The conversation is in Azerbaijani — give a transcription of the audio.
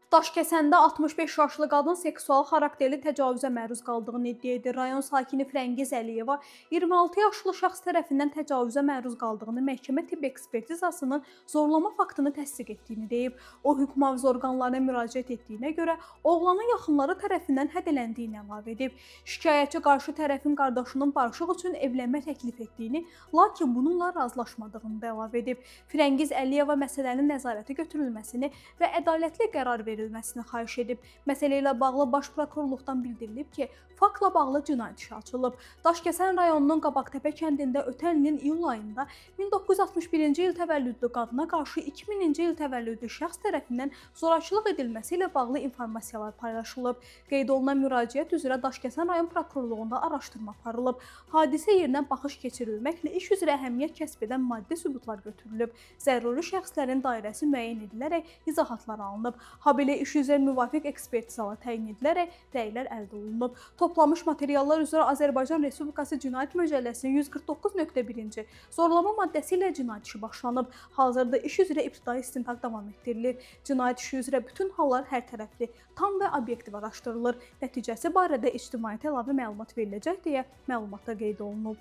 Daşkəsəndə 65 yaşlı qadın seksual xarakterli təcavüzə məruz qaldığını iddia edir. Rayon sakini Frəngiz Əliyeva 26 yaşlı şəxs tərəfindən təcavüzə məruz qaldığını, məhkəmə tibbi ekspertizasının zorlama faktını təsdiq etdiyini deyib. O, hüquq mühafizə orqanlarına müraciət etdiyinə görə oğlanın yaxınları tərəfindən hədələndiyini əlavə edib. Şikayətçi qarşı tərəfin qardaşının barışıq üçün evlənmə təklif etdiyini, lakin bununla razılaşmadığını da əlavə edib. Frəngiz Əliyeva məsələnin nəzarətə götürülməsini və ədalətli qərar verilməsini xahiş edib. Məsələ ilə bağlı Baş Prokurorluqdan bildirilib ki, faktla bağlı cinayət işi açılıb. Daşkəsən rayonunun Qabaqtəpə kəndində ötən ilin iyul ayında 1961-ci il təvəllüdlü qadına qarşı 2000-ci il təvəllüdlü şəxs tərəfindən zorakılıq edilməsi ilə bağlı informasiyalar paylaşılıb. Qeyd olunan müraciət üzrə Daşkəsən rayon prokurorluğunda araşdırma aparılıb. Hadisə yerinə baxış keçirilməklə iş üzrə əhəmiyyət kəsb edən maddi sübutlar götürülüb. Zəruri şəxslərin dairəsi müəyyən edilərək izahatlar alınıb. Habelə iş üzrə müvafiq ekspertizalar təyin edilərək rəylər əldə olunub. Toplanmış materiallar üzrə Azərbaycan Respublikası Cinayət Məcəlləsinin 149.1-ci zorlama maddəsi ilə cinayət işi başlanıb. Hazırda iş üzrə ibtidai istintaq davam etdirilir. Cinayət işi üzrə bütün hallar hər tərəfli, tam və obyektiv araşdırılır. Nəticəsi barədə ictimaiyyətə əlavə məlumat veriləcək deyə məlumatda qeyd olunub.